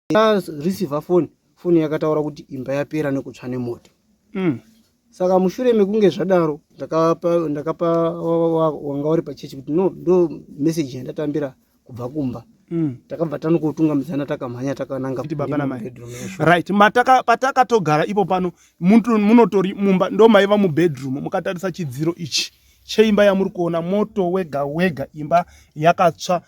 Receiver phone, foni yakataura kuti imba yapera nekutsva nemoto. Saka mushure mekunge zvadaro, ndakapa wanga uri pachechi kuti no, ndo message yandatambira kubva kumba. Takabva tanokotungamidzana, takamhanya takananga Kuti baba namai. Right, mataka patakatogara ipo pano, munotori mumba, ndo maiva mubedroom. Mukatarisa chidziro ichi cheimba yamuri kuona, moto wega wega, imba yakatsva,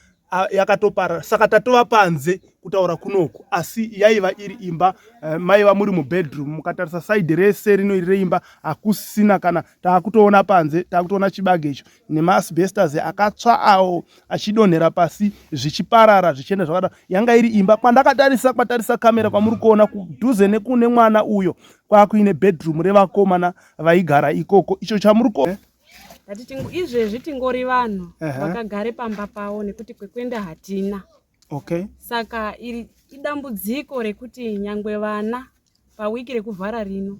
yakatoparara. Saka tatova panze kutaura kunoku, asi yaiva iri imba, maiva muri mubedroom. Mukatarisa side rese rino iri reimba, hakusisina kana. Taakutoona panze, taakutoona chibage icho nemaasbestos akatsva awo achidonhera pasi, zvichiparara zvichienda zvakadaro. Yanga iri imba. Kwandakatarisa, kwatarisa kamera, kwamuri kuona kudhuze nekune mwana uyo, kwakuine bedroom revakomana vaigara ikoko. Icho chamuri kuona Ngati izvezvi tingori vanhu vakagare pamba pavo nekuti kwekuenda hatina. Saka iri idambudziko rekuti nyangwe vana pawiki rekuvhara rino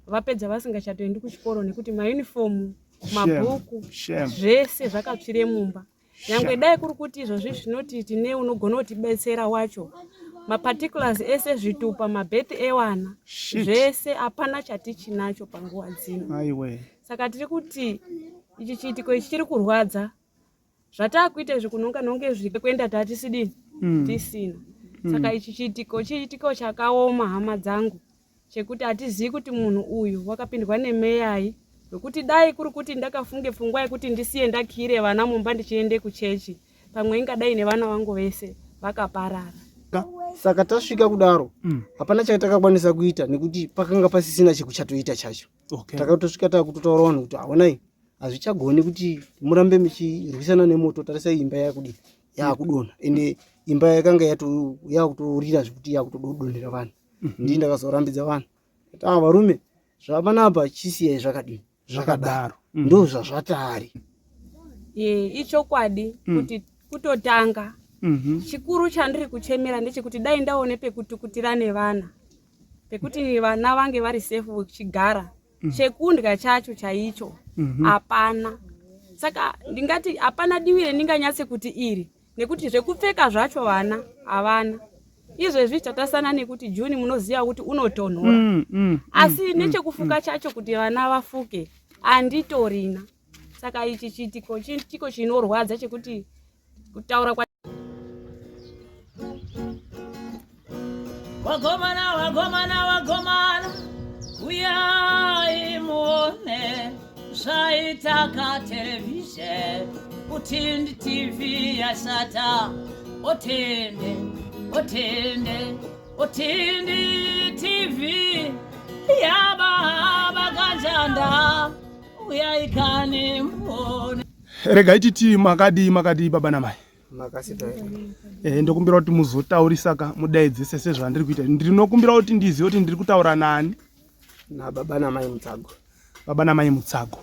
vapedza vasingachatoendi kuchikoro nekuti mayunifomu, mabhuku, zvese zvakatsvire mumba. Nyangwe dai kuri kuti izvozvi zvinoti tine unogona kutibetsera wacho, maparticulars ese, zvitupa, mabhethi ewana, zvese hapana chatichinacho panguva dzino. Saka tiri kuti ichi chiitiko ichi chiri kurwadza. Zvataakuita izvi, kunonga nonge zvekuenda tatisidini, tisina. Saka ichi chiitiko chiitiko chakaoma, hama dzangu, chekuti hatizivi kuti munhu uyu wakapindwa nemeyai, wekuti dai kuri kuti ndakafunge pfungwa yekuti ndisiye ndakire vana mumba ndichiende kuchechi, pamwe ingadai nevana vangu vese vakaparara. Saka tasvika kudaro, hapana chatakakwanisa kuita nekuti pakanga pasisina chekuchatoita chacho. Takatosvika takutotaura vanhu kuti haonai, hazvichagoni kuti murambe muchirwisana nemoto. Tarisai, imba yakudii, yakudonha, ende imba yakanga yakutorira zvekuti yakutodonhera vanhu. Ndii ndakazorambidza vanhu kuti a varume, zvapanapa chisiyai zvakadini, zvakadaro. Ndo zvazvatari. Ye, ichokwadi kuti kutotanga chikuru chandiri kuchemera ndechekuti dai ndaone pekutukutira nevana, pekuti vana vange vari safe vachigara. Chekundya chacho chaicho hapana. Saka ndingati hapana divi rendinganyatse kuti iri, nekuti zvekupfeka zvacho vana havana. Izvezvi tatasana nekuti June, munoziva kuti unotonhora, asi nechekufuka chacho kuti vana vafuke handitorina. Saka ichi chiitiko chiitiko chinorwadza chekuti kutaura kwa Wagomana, wagomana, wagomana, uyai muone zvaitaka television. Utindi TV yasata. Otende, otende, Utindi TV yababa kanjanda, uyai kani muone. Regai titi makadii, makadii baba namai? Makasita. Ndokumbira kuti muzotaurisa ka, mudaidzise sezvandiri kuita. Ndinokumbira kuti ndizive kuti ndiri kutaura nani. Nababa namai Mutsago. Baba namai Mutsago.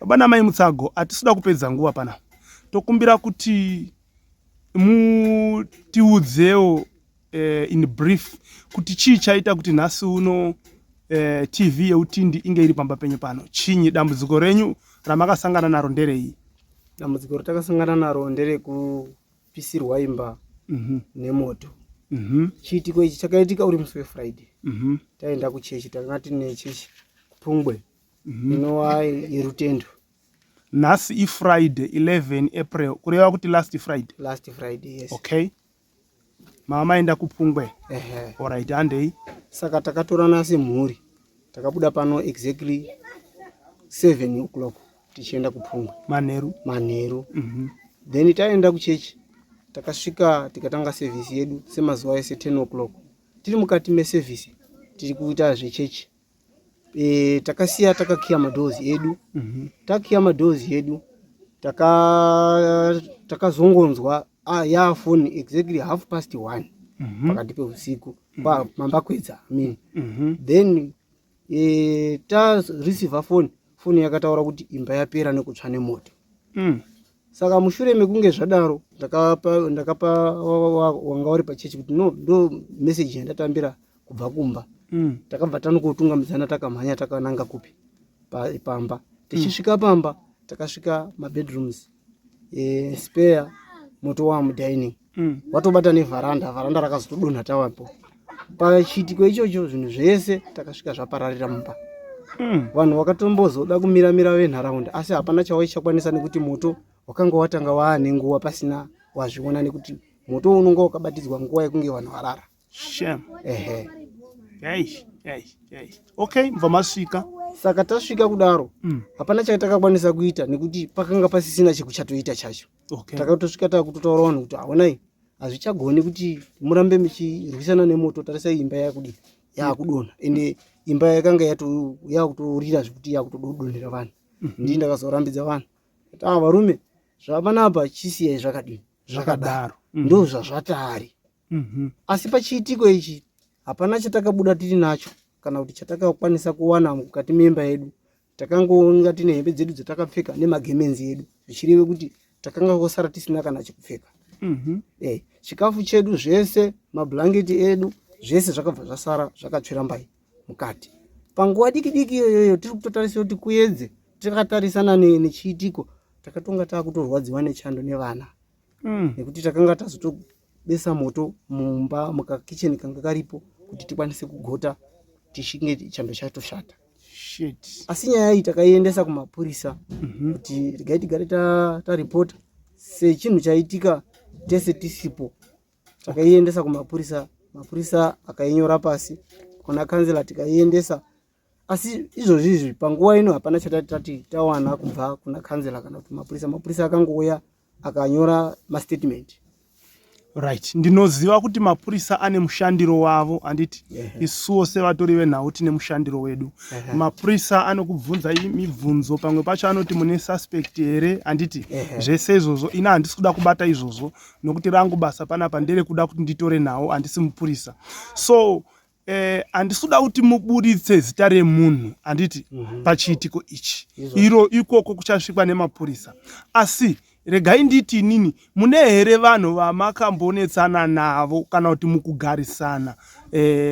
Baba namai Mutsago, hatisida kupedza nguva pana. Tokumbira kuti mutiudzewo in brief kuti chii chaita kuti nhasi uno TV yeUtindi inge iri pamba penyu pano. Chinyi dambudziko renyu ramakasangana naro, nderei? Dambudziko ratakasangana naro nderekupisirwa imba nemoto. Chiitiko ichi chakaitika uri musi weFriday. Taenda kuchechi, takanga tine chechi kuPungwe inova yeRutendo. Nhasi iFriday 11 April, kureva kuti last Friday? Last Friday, yes. Okay, mava maenda kuPungwe? Ehe. Alright, handei. Saka takatorana semhuri, takabuda pano exactly 7 o'clock tichienda kuPungwe. Manheru? Manheru. Then taenda kuchechi, takasvika tikatanga sevhisi yedu semazuva ese 10 o'clock. Tiri mukati mesevhisi, tiri kuita zvechechi, takasiya takakiya madoors edu. Takiya madoors edu, takazongonzwa yafoni exactly 1:30 pakati peusiku, mambakwedza, I mean. Then tareceiver phone, foni yakataura kuti imba yapera nekutsva nemoto. Saka mushure mekunge zvadaro, ndakapa wanga uri pachechi kuti no, ndo message yandatambira kubva kumba. Takabva tanokotungamidzana, takamhanya takananga kupi, pamba. Tichisvika pamba, takasvika mabedrooms, spare, moto wamudining. Watobata nevharanda, vharanda rakazotodonha tavapo. Pachiitiko ichocho zvinhu zvese takasvika zvapararira mumba. Vanhu vakatombozoda kumiramira venharaunda, asi hapana chawaichakwanisa nekuti moto wakanga watanga waane nguva pasina wazviona, nekuti moto unonga wakabatidzwa nguva yekunge vanhu varara. Shame. Ehe. Eish, eish, eish. Okay, mubva masvika. Saka tasvika kudaro, hapana chatakakwanisa kuita nekuti pakanga pasisina chekuchatoita chacho. Takatosvika takutotaura vanhu kuti haonai, hazvichagoni kuti murambe muchirwisana nemoto, tarisai imba yakudii, yakudonha. Ende imba yakanga yakutorira zvekuti yakutodonhera vanhu. Ndii ndakazorambidza vanhu kuti ah, varume, zvapanapa chisiyai zvakadini, zvakadaro. Ndo zvazvatari. Asi pachiitiko ichi hapana chatakabuda tiri nacho kana kuti chatakakwanisa kuwana mukati memba yedu. Takangonga tine hembe dzedu dzatakapfeka nemagemenzi edu, zvichireve kuti takanga kosara tisina kana chekupfeka. Chikafu chedu zvese, mablanketi edu zvese zvakabva zvasara zvakatsvira mbai mukati. Panguva diki diki iyoyoyo tiri kutotarisa kuti kuedze, takatarisana nechiitiko, takatonga taakutorwadziwa nechando nevana. Nekuti takanga tazotobesa moto mumba mukakicheni kanga karipo kuti tikwanise kugota tichinge chando chatoshata. Shit. Asi nyaya iyi takaiendesa kumapurisa kuti regai tigare taripota sechinhu chaitika tese tisipo. Takaiendesa kumapurisa, mapurisa akainyora pasi, kuna kanzela tikaiendesa. Asi izvozvi izvi panguva ino hapana chatati tati tawana kubva kuna kanzela kana kuti mapurisa. Mapurisa akangouya akanyora mastatement. Right, ndinoziva kuti mapurisa ane mushandiro wavo, handiti? Isuwo sevatori venhau tine mushandiro wedu. Mapurisa anokubvunza mibvunzo, pamwe pacho anoti mune suspect here, handiti? Zvese izvozvo ini handisi kuda kubata izvozvo, nokuti rangu basa panapa nderekuda kuti nditore nhau, handisi mupurisa. So handisi kuda kuti muburitse zita remunhu, handiti? Pachiitiko ichi iro ikoko kuchasvikwa nemapurisa. Asi regai nditi inini, mune here vanhu vamakambonetsana navo kana kuti mukugarisana,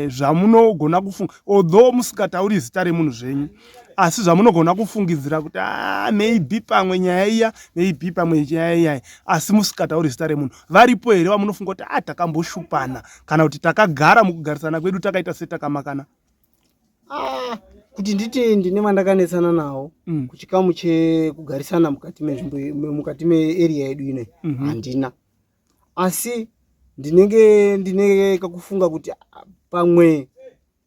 zvamunogona kufunga, although musingatauri zita remunhu zvenyu, asi zvamunogona kufungidzira kuti ah, maybe pamwe nyaya iya, maybe pamwe nyaya iya, asi musingatauri zita remunhu, varipo here vamunofunga kuti ah, takamboshupana kana kuti takagara mukugarisana kwedu takaita setakamakana? Ah, kuti nditi ndine vandakanetsana nawo kuchikamu chekugarisana mukati menzvimbo, mukati mearea yedu ino, handina. Asi ndinenge ndine kakufunga kuti ah, pamwe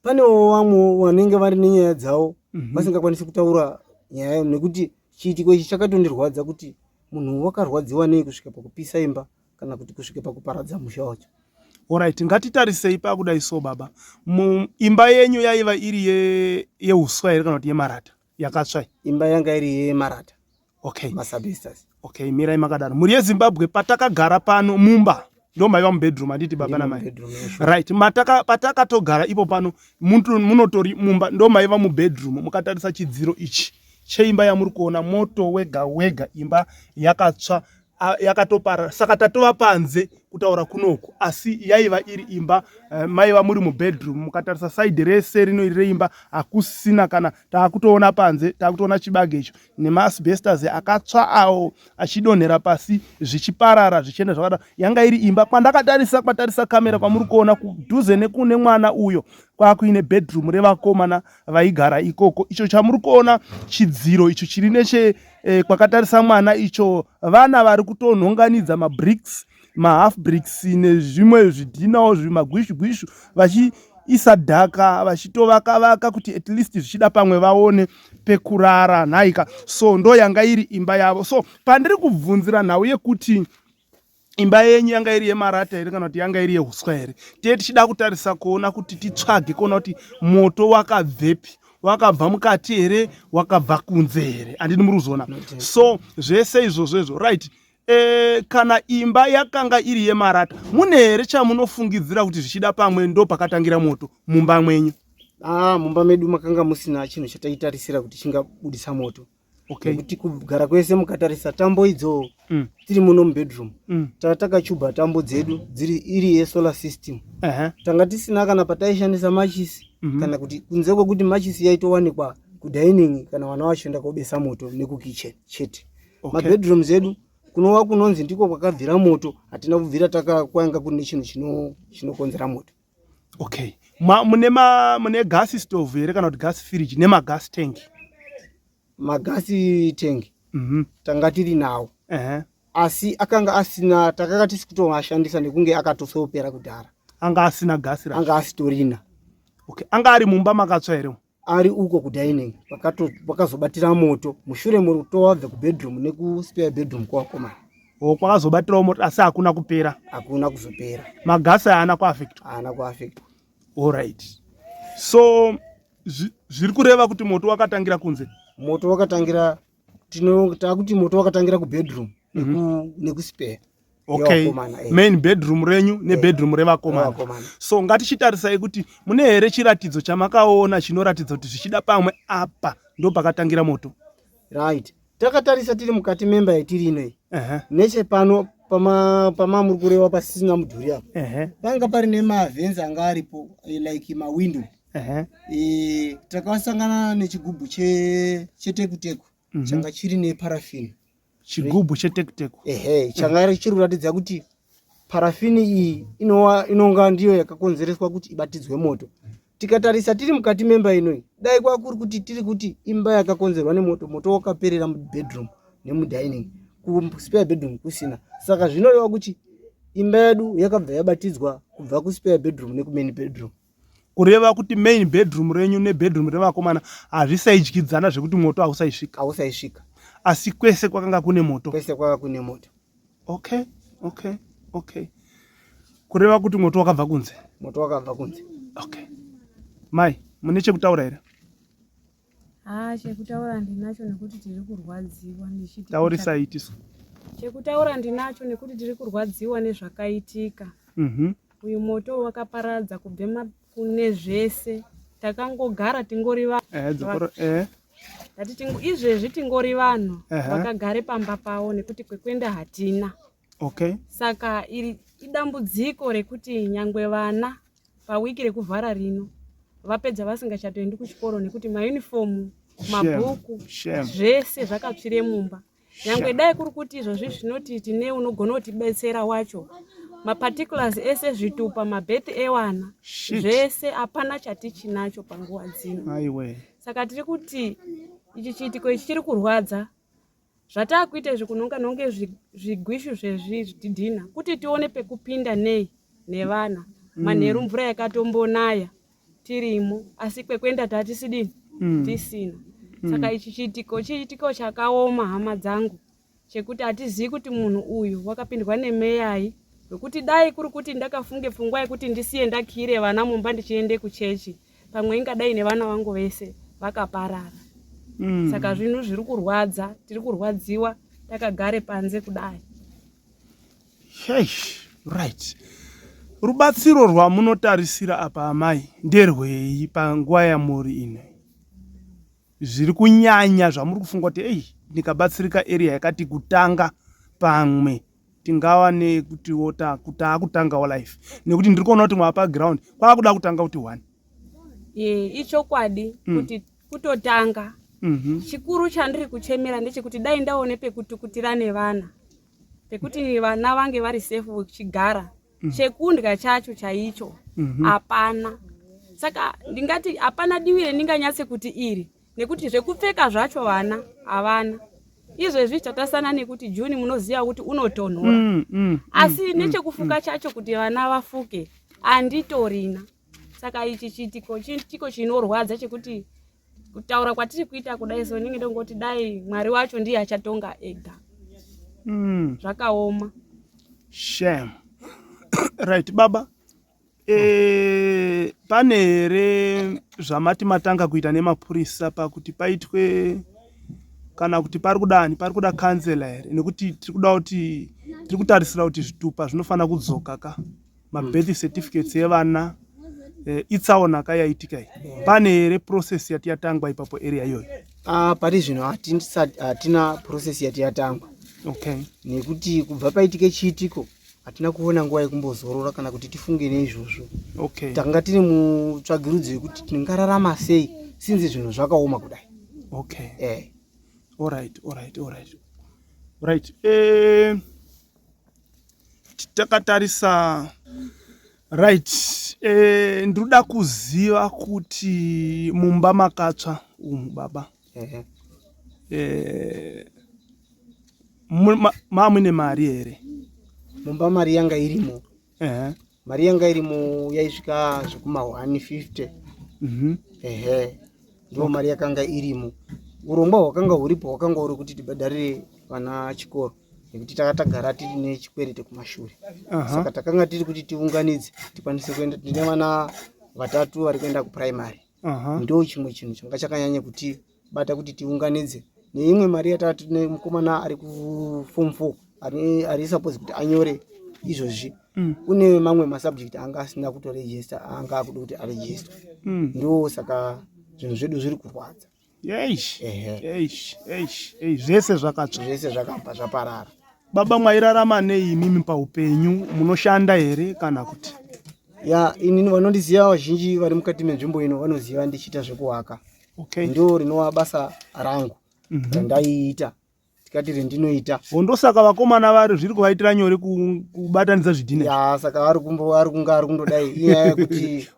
panewo vamwe vanenge vari nenyaya dzavo vasingakwanisi kutaura nyaya, nekuti chiitiko ichi chakatondirwadza kuti munhu wakarwadziwa nei kusvika pakupisa imba kana kuti kusvika pakuparadza musha wacho. Alright, ngatitarisei pakudai. So baba, imba yenyu yaiva iri yeuswa here kana kuti yemarata yakatsva? Imba yanga iri yemarata. Maasbestos. Okay, mirai makadaro. Mhuri yeZimbabwe, patakagara pano mumba ndo maiva mubedroom, handiti, baba namai? Right, patakatogara ipo pano munotori mumba ndo maiva mubedroom. Mukatarisa chidziro ichi cheimba yamuri kuona, moto wega wega, imba yakatsva, yakatoparara. Saka tatova panze kutaura kunoku, asi yaiva iri imba, maiva muri mubedroom. Mukatarisa side rese rino iri reimba hakusina kana, taakutoona panze, taakutoona chibage icho nemaasbestos akatsva awo achidonhera pasi, zvichiparara zvichienda zvakadaro. Yanga iri imba kwandakatarisa, kwatarisa kamera kwamuri kuona kudhuze nekune mwana uyo, kwakuine bedroom revakomana vaigara ikoko. Icho chamuri kuona chidziro icho chiri neche kwakatarisa mwana icho, vana vari kutonhonganidza mabricks, mahalf bricks nezvimwe zvidhinawo zvimagwishu gwishu, vachiisa dhaka vachitovaka vaka kuti at least zvichida pamwe vaone pekurara nhaika. So ndo yanga iri imba yavo. So pandiri kubvunzira nhau yekuti imba yenyu yanga iri yemarata here kana kuti yanga iri yeuswa here, tee tichida kutarisa kuona kuti titsvage kuona kuti moto wakabvepi, wakabva mukati here, wakabva kunze here, handini? Muri kuzoona? So zvese izvozvo izvo, right. Kana imba yakanga iri yemarata, mune here chamunofungidzira kuti zvichida pamwe ndo pakatangira moto mumba mwenyu? Ah, mumba medu makanga musina chinhu chataitarisira kuti chingabudisa moto. Nekuti kugara kwese mukatarisa tambo idzo tiri muno mubedroom, takachuba tambo dzedu dziri iri yesolar system. Tanga tisina kana pataishandisa machisi, kana kuti kunze kwekuti machisi yaitowanikwa kudining kana vana vachienda kobesa moto nekukitchen chete. Mabedrooms edu. Kunova kunonzi ndiko kwakabvira moto, hatina kubvira takakwanga kune chinhu chinokonzera moto. Okay. Ma, mune ma, mune gas stove here kana kuti gas fridge nemagas tank? Magasi tank tanga tiri nawo. Asi akanga asina, takanga tisi kutomashandisa nekunge akatosopera kudhara. Anga asina gasi racho. Anga asitorina. Okay. Anga ari mumba makatsva here? Ari uko kudining pakazobatira moto mushure moto wabva kubedroom nekuspare bedroom kwawakomana. Oh, kwakazobatirawo moto asi hakuna kupera. Hakuna kuzopera. Magasi haana kuafectwa. Haana kuafectwa. All right. So zviri kureva kuti moto wakatangira kunze? Moto wakatangira takuti moto wakatangira kubedroom nekuspare. Okay. Main bedroom renyu nebedroom revakomana. So ngatichitarisai kuti mune here chiratidzo chamakaona chinoratidza kuti zvichida pamwe apa ndo pakatangira moto. Right. Takatarisa tiri mukati memba yatiri ino iyi. Nechepano pama muri kureva pasisina mudhuri apa. Panga pari nemavhenzi anga aripo like mawindow. Takasangana nechigubhu chetekuteku changa chiri neparafini. Chigubhu chetekuteku. Ehe, changa chiri kuratidza kuti parafini iyi inonga ndiyo yakakonzereswa kuti ibatidzwe moto. Tikatarisa tiri mukati memba inoyi, dai kwakuri kuti tiri kuti imba yakakonzerwa nemoto, moto wakaperera mubedroom nemudining, kuspare bedroom kusina. Saka zvinoreva kuti imba yedu yakabva yabatidzwa kubva kuspare bedroom nekumain bedroom. Kureva kuti main bedroom renyu nebedroom revakomana hazvisaidyidzana zvekuti moto hausaisvika. Hausaisvika. Asi kwese kwakanga kune moto. Kwese kwakanga kune moto. Okay, okay, okay. Kureva kuti moto wakabva kunze. Moto wakabva kunze. Okay. Mai, mune chekutaura here? Haa, chekutaura ndinacho nekuti tiri kurwadziwa nechiti. Taurisai tisu. Chekutaura ndinacho nekuti tiri kurwadziwa nezvakaitika. Uyu moto wakaparadza kubva kune zvese. Takangogara tingori vanhu. Ndati izvezvi tingori vanhu vakagare pamba pavo nekuti kwekuenda hatina. Okay. Saka iri idambudziko rekuti nyangwe vana pawiki rekuvhara rino vapedza vasingachatoendi kuchikoro nekuti mayunifomu, mabhuku, zvese zvakatsvire mumba. Nyangwe dai kuri kuti izvozvi zvinoti tine unogona kutibetsera wacho, maparticulars ese, zvitupa, mabirth ewana, zvese hapana chatichinacho panguva dzino. Saka tiri kuti ichi chiitiko ichi chiri kurwadza. Zvatakuita izvi kunonga nonge zvigwishu zvezvidhina kuti tione pekupinda nei nevana. Manheru mvura yakatombonaya tirimo, asi kwekuenda tatisidini tisina. Saka ichi chiitiko chiitiko chakaoma hama dzangu, chekuti hatizivi kuti munhu uyu wakapindwa nemeyai. Nokuti dai kuri kuti ndakafunge pfungwa yekuti ndisiye ndakire vana mumba ndichiende kuchechi, pamwe ingadai nevana vangu vese vakaparara. Saka zvinhu zviri kurwadza, tiri kurwadziwa takagare panze kudai. Hey, right. Rubatsiro rwamunotarisira apa amai nderwei panguva yamuri ino? Zviri kunyanya zvamuri kufunga kuti ei ndikabatsirika area yakati kutanga pamwe tingava nekutiwo taakutangawo life, nekuti ndiri kuona kuti mwava paground kwakuda kutanga kuti one. Ichokwadi kuti kutotanga. Chikuru chandiri kuchemera ndechekuti dai ndaone pekutukutira nevana, pekuti vana vange vari safe vachigara. Chekundya chacho chaicho hapana. Saka ndingati hapana divi rendinganyatse kuti iri, nekuti zvekupfeka zvacho vana havana. Izvezvi tatasana nekuti June munoziva kuti unotonhora, asi nechekufuka chacho kuti vana vafuke handitorina. Saka ichi chiitiko chiitiko chinorwadza chekuti kutaura kwatiri kuita kudai, so ndinge ndongoti dai Mwari wacho ndiye achatonga ega. Zvakaoma. Shame. Right, baba. Pane here zvamati matanga kuita nemapurisa pakuti paitwe, kana kuti pari kudani, pari kuda kansela here? Nekuti tiri kuda kuti tiri kutarisira kuti zvitupa zvinofanira kudzoka ka, mabirth certificates evana. Itsaona ka yaitika iyi, pane here process yati yatangwa ipapo area iyoyo? Pari zvino hatina process yati yatangwa. Okay. Nekuti kubva paitike chiitiko hatina kuona nguva yekumbozorora kana kuti tifunge neizvozvo. Okay. Tanga tiri mutsvagirudzo yekuti tingararama sei sinzi zvinhu zvakaoma kudai. Okay. Alright, alright, alright. Right. Eh, takatarisa right eh, ndinoda kuziva kuti mumba makatsva umu baba eh, mamuine mari here mumba mari yanga irimo mari yanga irimo yaisvika zvekuma 150 mhm. ehe ndo mari yakanga irimo urongwa hwakanga huripo hwakanga huri kuti tibhadharire vana chikoro nekuti taka tagara tiri nechikwerete kumashure saka takanga tiri kuti tiunganidze tikwanise kuenda tine vana vatatu vari kuenda kupuraimary ndo chimwe chinhu changa chakanyanya kuti bata kuti tiunganidze neimwe mari yatava tine mukomana ari kufom four ari suppose kuti anyore izvozvi mm. kune mamwe masubject anga asina kutoregista anga akuda kuti aregistwe mm. ndo saka zvinhu zvedu zviri kurwadza Eish, eish, eish, eish, zvese zvakatsva zvese zvakabva zvaparara baba mwairarama nei imimi paupenyu munoshanda here kana kuti ya inini vanondiziva vazhinji vari mukati menzvimbo ino vanoziva ndichiita zvekuwaka okay. ndo rinova basa rangu mm -hmm. randaiita tikati rendinoita ndosaka vakomana vari zviri kuvaitira nyore kubatanidza zvidhina ya saka vari kumbo vari kunga ari kundodai inyaya yekuti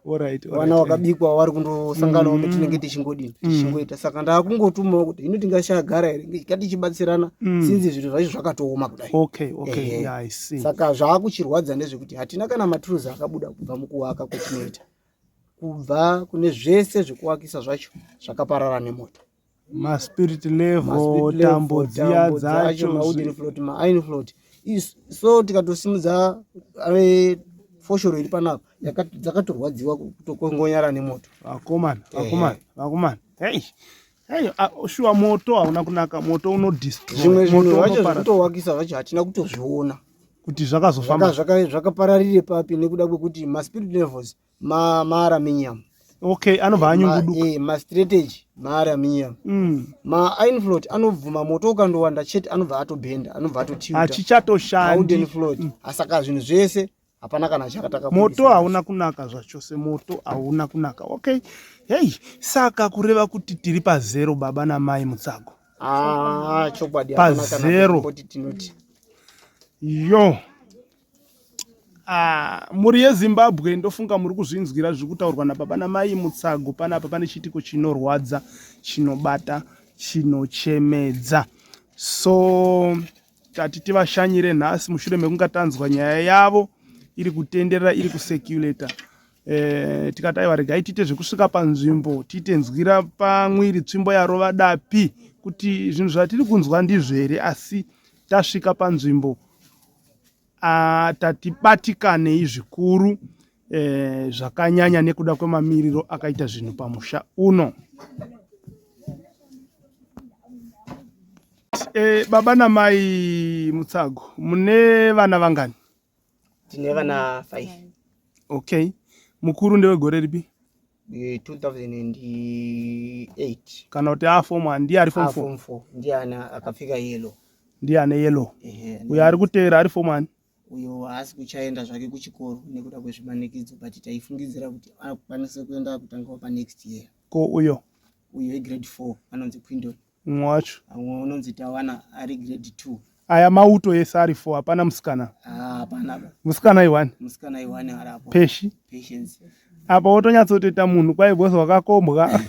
vana wakabikwa vari kundosanganawo mm. metinenge tichingodini mm. tichingoita saka ndakungotumawo kuti hino tingashagara here ngatichibatsirana mm. sinzi zvinhu zvacho zvakatooma kudai okay, okay. Yeah, I see. Saka zvaakuchirwadza ndezvekuti hatina kana maturuzi akabuda kubva mukuwaka kwetinoita kubva kune zvese zvekuwakisa zvacho zvakaparara nemoto maspirit level tambo dziya dzacho mawooden float mairon float so tikatosimudza eh, foshoro iri panapa dzakatorwadziwa kutokongonyara nemoto vakomana vakomana vakomana hei hei ah, shuwa moto hauna kunaka moto unodestroy zvimwe zvinhu zvacho zvekutowakisa zvacho hatina kutozviona kuti zvakazofamba zvakapararire papi nekuda kwekuti maspirit levels maarminium okay anobva anyunguduka eh, mastrategy maarminium mm. mainflot anobvuma moto ukandowanda chete anobva atobhenda anobva atotiachichatoshandi float mm. asaka zvinhu zvese hapana kana chakataka moto hauna kunaka zvachose moto hauna kunaka okay hey saka kureva kuti tiri pazero baba namai mutsago ah, chokwadi pazero tinoti yo Ah, mhuri yezimbabwe ndofunga muri kuzvinzwira zviri kutaurwa nababa namai mutsago panapa pane chiitiko chinorwadza chinobata chinochemedza so tati tivashanyire nhasi mushure mekunga tanzwa nyaya yavo iri kutenderera iri kuseculata eh, tikati aiwa regai tiite zvekusvika panzvimbo tiite nzwira pamwiri tsvimbo yarova dapi kuti zvinhu zvatiri kunzwa ndizvo here asi tasvika panzvimbo Ah, tatibatikanei zvikuru eh, zvakanyanya nekuda kwemamiriro akaita zvinhu pamusha uno. Eh, baba namai Mutsago mune vana vangani? Tine vana 5. Okay. Mukuru ndewegore ripi? 2008 kana kuti a form 1 ndiye ari form 4 4 ndiye ana akapfeka yellow ndiye ane yellow uyo ari kuteera ari form 1 uyo haasi kuchaenda zvake kuchikoro nekuda kwezvimanikidzo but taifungidzira kuti akwanise kuenda kutangawo panext year ko uyo uyo igrade 4 anonzi Quindon mumwe wacho mumwe unonzi Tawana ari grade 2 aya mauto ese ari 4 hapana musikana ah, hapana musikana iwani musikana iwani arapo peshi patience apa wotonyatsotoita munhu kwai boss wakakombwa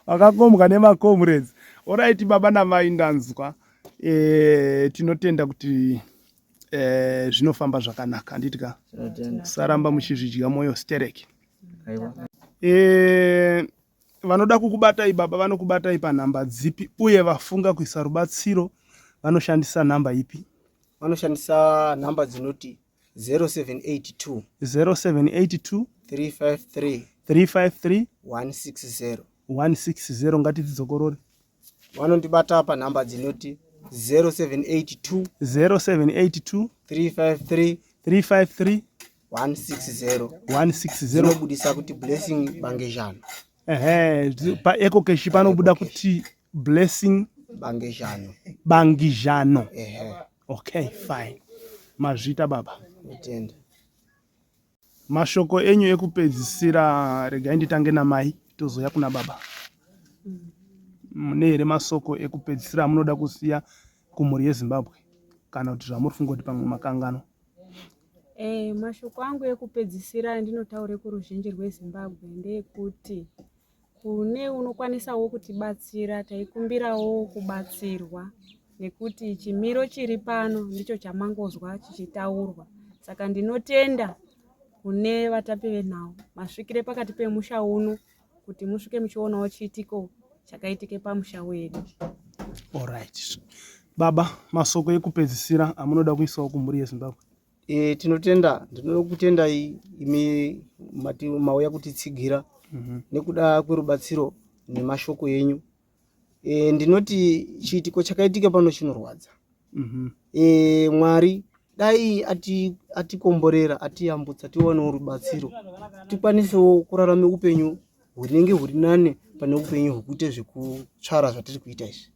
wakakombwa nemacomrades orit baba namai ndanzwa e, tinotenda kuti e, zvinofamba zvakanaka handiti ka saramba muchizvidya mwoyo stereki e, vanoda kukubatai baba vanokubatai panhamba dzipi uye vafunga kuisa rubatsiro vanoshandisa nhamba ipi vanoshandisa nhamba dzinoti 0782 0782 353 353 160 160 ngatidzokorore vanondibata panhamba dzinoti 0782 0782 353 353 160 160 dzinobudisa kuti Blessing Bangejano. Ehe, paecocash panobuda kuti Blessing Bangejano. Bangijano. Ehe. Okay, fine. Mazvita baba. Ndotenda. Mashoko enyu ekupedzisira, regai nditange namai tozouya kuna baba. Mune here masoko ekupedzisira amunoda kusiya kumhuri yeZimbabwe kana kuti zvamuri funga kuti pamwe makanganwa? Eh, mashoko angu ekupedzisira andinotaure kuruzhinji rweZimbabwe ndeekuti kune unokwanisawo kutibatsira taikumbirawo kubatsirwa nekuti chimiro chiri pano ndicho chamangozwa chichitaurwa saka ndinotenda kune vatapi venhau masvikire pakati pemusha uno kuti musvike muchionawo chiitiko chakaitike pamusha wedu. Alright. Baba, masoko ekupedzisira amunoda kuisawo kumhuri yeZimbabwe? E, tinotenda, ndinoda kutendai imi mati mauya kutitsigira mm -hmm. nekuda kwerubatsiro nemashoko enyu. E, ndinoti chiitiko chakaitika pano chinorwadza. Mm -hmm. E, Mwari dai atikomborera ati atiyambutsa tiwanewo rubatsiro tikwanisewo kurarama upenyu hunenge huri nane pane upenyu hwekuita zvekutsvara zvatiri kuita izvi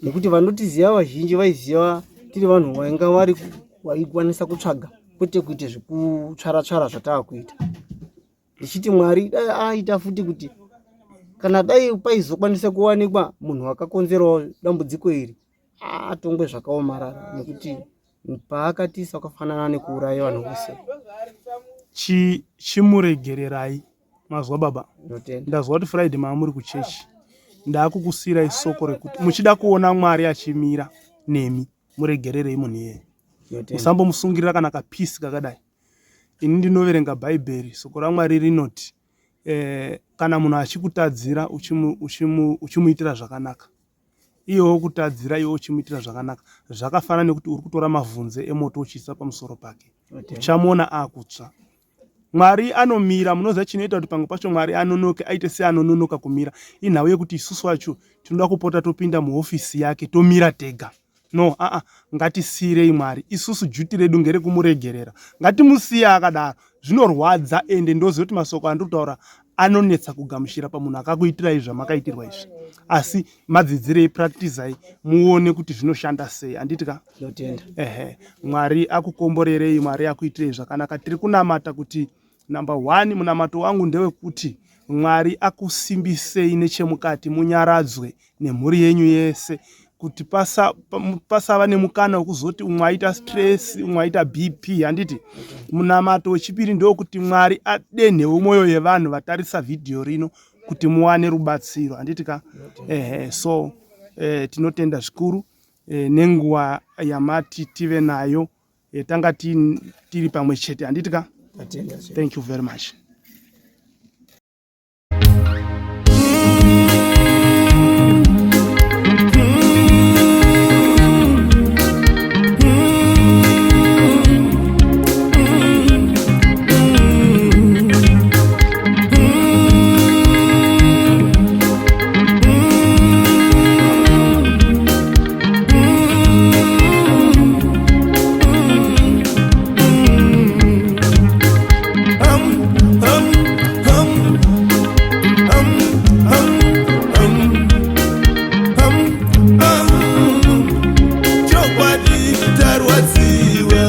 nekuti vanotiziva vazhinji vaiziva tiri vanhu vainga vari vaikwanisa kutsvaga kwete kuita zvekutsvara tsvara zvatava kuita ndichiti mwari dai aita futi kuti kana dai paizokwanisa kuwanikwa munhu akakonzerawo dambudziko iri atongwe zvakaomarara nekuti paakatisa wakafanana nekuuraya vanhu vose. Chimuregererai mazwa baba. Ndazwa kuti Friday maa muri kuchechi, ndakukusiirai soko rekuti muchida kuona Mwari achimira nemi, muregererei munhu iyeye, musambomusungirira kana kapisi kakadai. Ini ndinoverenga Bhaibheri, soko raMwari rinoti eh, kana munhu achikutadzira uchimuitira zvakanaka iye wokutadzira iwe uchimuitira zvakanaka zvakafanana nekuti uri kutora mavhunze emoto uchiisa pamusoro pake uchamuona akutsva mwari anomira munoziva chinoita kuti pamwe pacho mwari anonoke aite seanononoka kumira inhau yekuti isusu wacho tinoda kupota topinda muhofisi yake tomira tega no aa ngatisiyirei mwari isusu juti redu ngerekumuregerera ngatimusiye akadaro zvinorwadza ende ndoziva kuti masoko andiri kutaura anonetsa kugamuchira pamunhu akakuitirai zvamakaitirwa izvi asi madzidzirei practisai muone kuti zvinoshanda sei handiti ka ehe mwari akukomborerei mwari akuitirei zvakanaka tiri kunamata kuti number one munamato wangu ndewekuti mwari akusimbisei nechemukati munyaradzwe nemhuri yenyu yese kuti pasava pasa nemukana wekuzoti umwe aita stress umwe aita bp handiti munamato wechipiri ndewokuti mwari adenhewo mwoyo yevanhu vatarisa vhidhiyo rino kuti muwane rubatsiro handiti ka ehe so eh, tinotenda zvikuru eh, nenguva yamati tive nayo eh, tanga tiri pamwe chete handiti ka thank you very much. Chokwadi tarwadziwa.